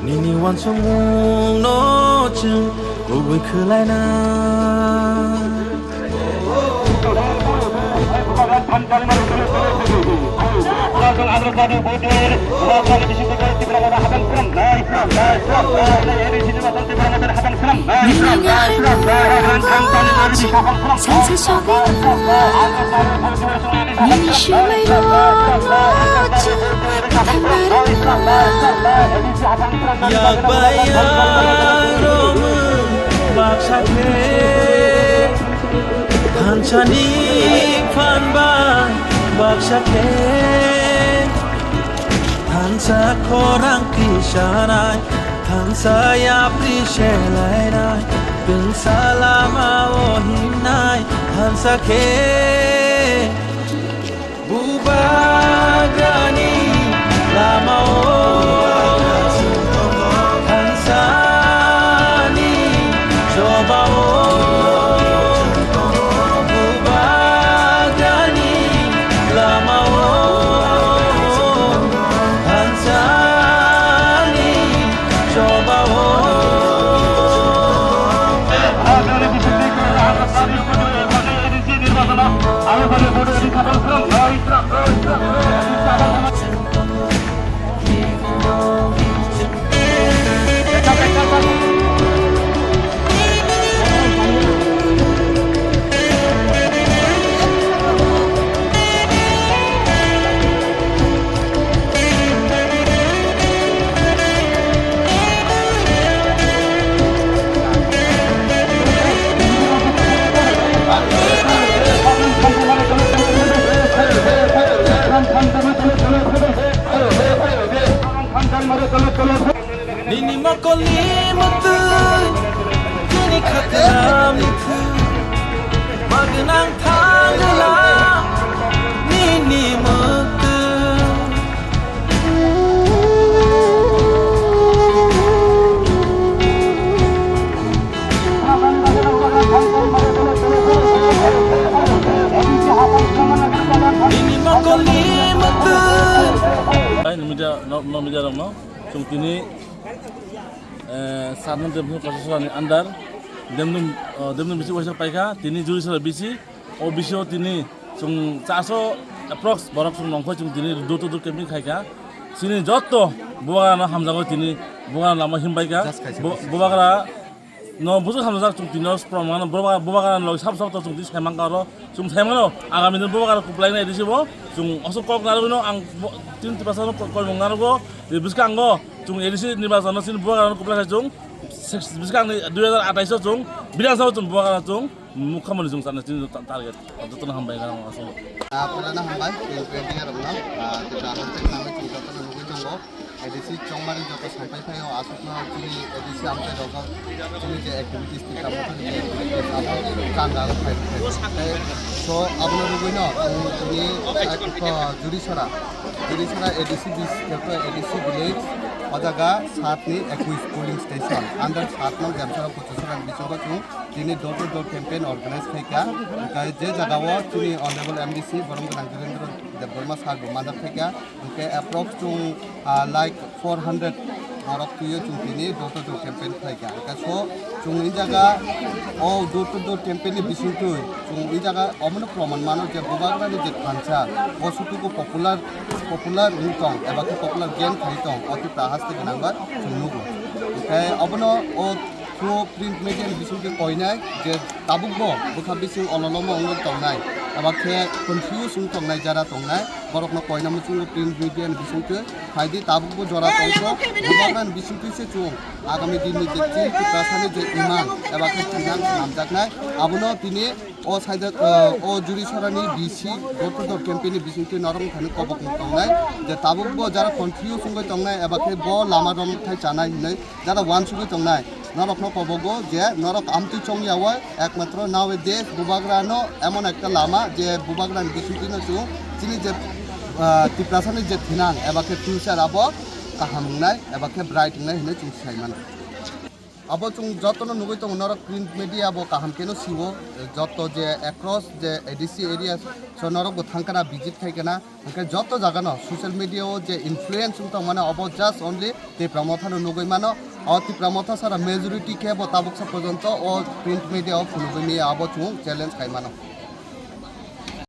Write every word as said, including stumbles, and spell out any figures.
Nini uansukmungno chwng kubui khwlaina. Nini swmai rok Yak bai yak romwi baksa khe, thansani phan bai baksa khe, thansa khorang tisanai, thansa yapri selainai, twngsa lama o himnai, thansa khe. Bubagrani lamao, thansani chobao, Bubagrani lamao, thansani chobao. Nini mokolni mwtwi, nini khaklamni thwi, magwnang thangla nini mwtwi. Nini mokolni mwtwi. Ai, media, no, no media rok no. Chwng tini, eh, Satnam Demchung Kosasora ni under. Demnum, oh, Demnum bisi waisa paikha, tini Jurisora bisi. O bisio tini chwng chaso approx borok chwng nongkhoi chwng tini door to door camping khaikha. Chini jotto bubagrano hamjago tini bubagrano lama himbaikha. Just khaisa Bu-, khaisa. Bubagra no bujuk hamjak chwng tini os prom mano bubagra, bubagra log sab sab to chwng tini saimang karo chwng saimano agami din bubagra kuplai nai risi bo chwng osok kok narwino ang bo-, tin tipasa no koi mung narwgo bwskango chwng A D C nirbachano chini bubagrano kuplai khai chwng bwskangni dui hajar athais o chwng Bidhan Sabha chwng bubagra chwng Mukhamani chwng chana chini ta-, target. Jotono hambai nang aswk. Ah, pulana hambai, chini media rokno. Ah, jeta hambai nangwi chini jotono nugwi tongo. A D C chongmani joto sampai phaio, aswkno chini A D C amchai rok, chini je activities, tikam chini je activities, abo chanda rok phai phai. Tei so abono nugwino, chini, chini, ah, ko Jurisora, Jurisora A D C bis, A D C village, o jaga satni ekwis polling station, under satno Demsora Kosasora bisingo chwng Tini door to door campaign organize khaikha. Hwnkhe je jagao chini Honorable M D C Borom Gwnang Dhirendra Debbarma sir bo madar khaikha. Hwnkhe approx chwng, ah, like four hundred borok twiwi chwng tini door to door campaign khlaikha. Hwnkhe so chwng e jaga o door to door campaign ni bisingtwi chwng e jaga omono proman mano je bubagrani je thansa bo sutugo popular, popular wng tong eba khe popular gain khai tong, o Tipra haste gwnangba chwng nugo. Hwnkhe obono o Through print media ni bisingtwi koinai je tabukbo bwkha bising ololomo wngwi tongnai, eba khe confuse wng tongnai jara tongnai, borokno koina muchungo print media ni bisingtwi phaidi tabukbo jora tongkho. Bubagrani bisingtwi se chwng agami dinni je chini Tiprasani je imang eba khe thinang swnamjaknai, abono tini o saida, o Jurisorani B C door to door campaign ni bisingtwi norok thani kobok tongnai je tabukbo jara confuse wngwi tongnai eba khe bo lama romthai chanai hinwi jara uansugwi tongnai, norokno kobogo je norok amtwi chongyaui ekmatro nowadays bubagrano emon ekta lama je bubagrani bisingtwino chwng chini je, ah, Tiprasani je thinang eba khe future abo kaham wngnai eba khe bright wngnai hinwi chwng sai mano. Abo chwng jotono nugwi tongo, norok print media bo kaham kheno siwo, joto je across je A D C area, so norok bo thangkana, visit khaikana, hwnkhe joto jagano social media o je influence wng tongmani, obo just only Tipra Motha no nugwi mano. O Tipra Motha sara majority khe bo tabuksa porjonto o print media o phunugwi maya, abo chwng challenge khai mano.